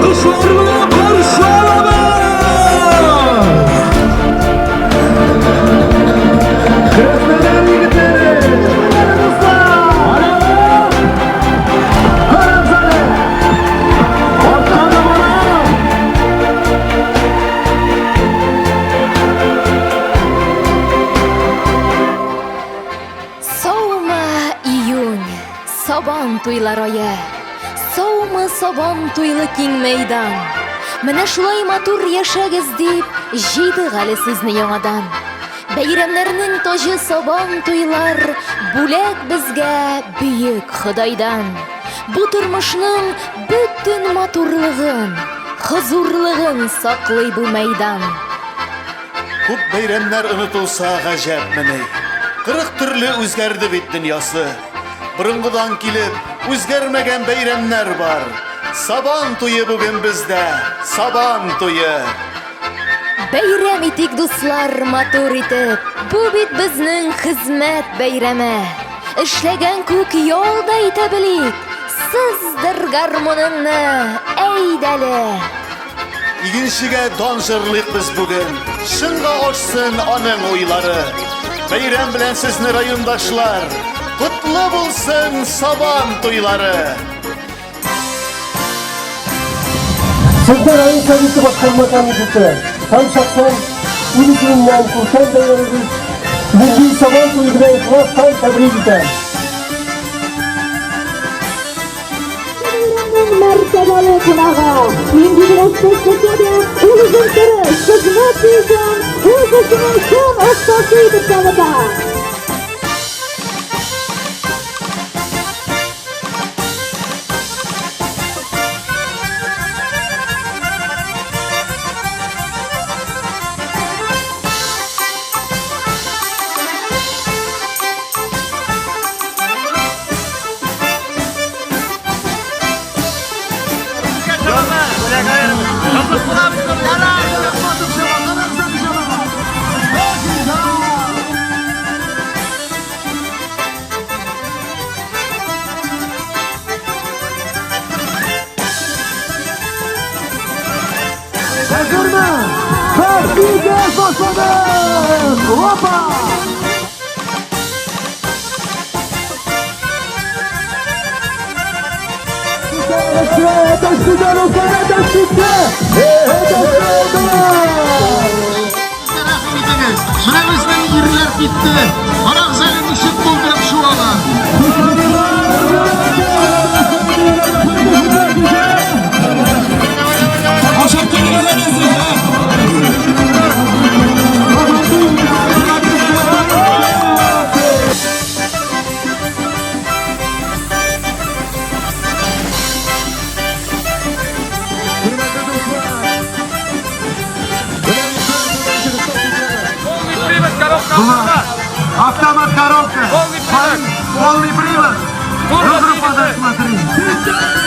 Алкышлар белән каршы алабыз! Краснодар егетләре! Дуслар! Карагыз әле! Артка да бара! Саумы, июнь, сабан туйлар ае. Саумы, сабан туйлы киң мәйдан. Менә шулай матур яшәгез дип, җыйдык әле сезне яңадан. Бәйрәмнәрнең таҗы сабан туйлар, бүләк безгә бөек Ходайдан. Бу тормышның бөтен матурлыгын, хозурлыгын саклый бу мәйдан. Күп бәйрәмнәр онытылса гаҗәпмени? 40 төрле үзгәрде бит дөньясы. Борынгыдан килеп, үзгәрмәгән бәйрәмнәр бар. Сабан туе бүген бездә, Сабан туе. Бәйрәм итик, дуслар, матур итеп. Бу бит безнең хезмәт бәйрәме. Эшләгән күк ял да итә белик. Сыздыр гармуныңны, әйдәле. Игенчегә дан җырлыйк без бүген, Чынга ашсын аның уйлары. Бәйрәм белән сезне, райондашлар, Котлы булсын Сабан туйлары! Сезне район советы башкарма комитеты һәм шәхсән үз исемемнән күркәм бәйрәмебез Милли Сабан туе белән ихластан тәбрик итәм. Бәйрәмнең мәртәбәле кунагы. Нинди генә эшләсә дә, ул үзен тырыш, хезмәт сөючән, үз эшенең чын остасы итеп таныта. Әзерме? Хәрби башлады! Опа! Менә безнең ирләр китте. Карагыз әле ничек булдырып шуалар. Ашап килгән Автомат коробка. Полный привод. Полный привод. Смотри.